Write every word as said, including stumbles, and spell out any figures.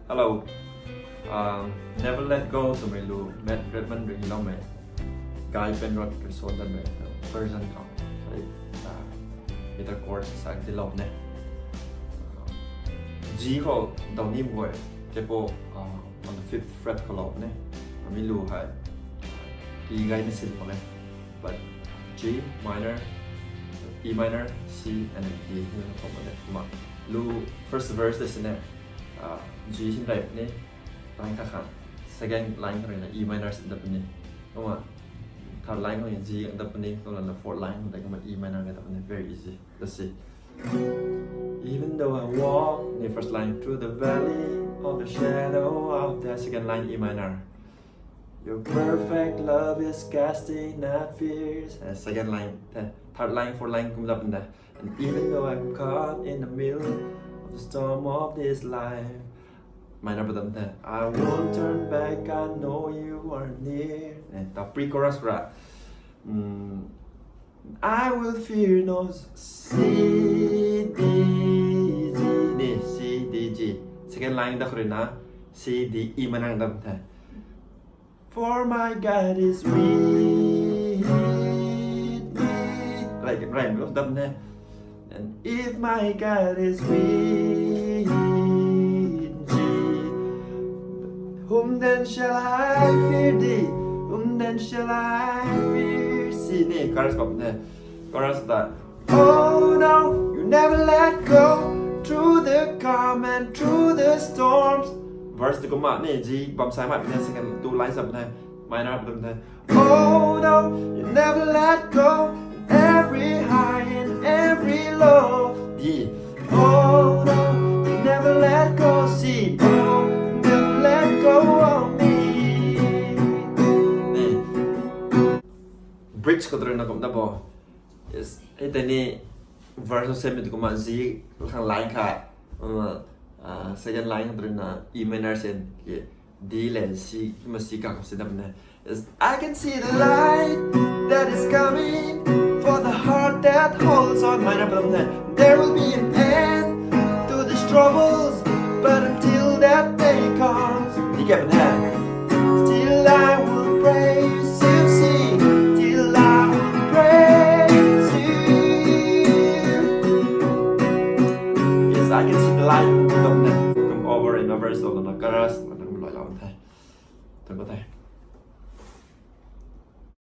Hello. Um, Never Let Go twmei lu Matt Redman rui loumei. Guy Penrod rui suan datmei version khou. Sorry. Uh, guitar chords sa dilou ne. G khou daw ni guay. Kepo, uh, on the fifth fret khou lou ne. Mi lu hei P gayna sin khou ne. But G minor, E minor, C and then D ni khou ne. Kumna lu first verse de sini. Uh, G sin rei ni. Line kha kha. Second line khou rui na E minor sin dat puni. Kumna third line khou rui na G dat puni. Kumna fourth line khou rui na E minor dat puni. Very easy. Let's see. Even though I walk, ni first line, through the valley of the shadow of death, second line E minor. Your perfect love is casting out fears. And second line, the third line, fourth line kum dat puni. And even though I'm caught in the middle of the storm of this life, minor padam the, I won't turn back, I know you are near. Eh, ta pre-chorus ra. Mm, I will fear no C, D, G. Ni, C, D, G. Second line da khou rui na, C, D, E minor dam the. For my God is with me. Right, right, dam the. And if my God is with me, whom then shall I fear thee? Whom then shall I fear? C ni, chorus bam the. Chorus ta. Oh no, you never let go through the calm and through the storms. Verse tu kumna ni G bam sai mak the, second two lines up the, minor up the. Oh no, you never let go, every high and every low. D. Oh no, you never let go, C. Oh, you never let go of me. Ni. Bridge khou rui na kumna bo. Yes, hei tei ni verse same tu kumna G khang line kha. Uh, uh, second line khou rui na E minor sin ke D le C, kumna C kha kumna si dat puni. Yes, I can see the light that is coming for the heart that holds on. Minor padam the. There will be an end to the struggles, but until that day comes, D kha padam the. Still I will praise you, sing. Still I will praise you. Yes, I can see the light. Padam the. Come over in a verse of the chorus. Padam lou lou the. Thank you.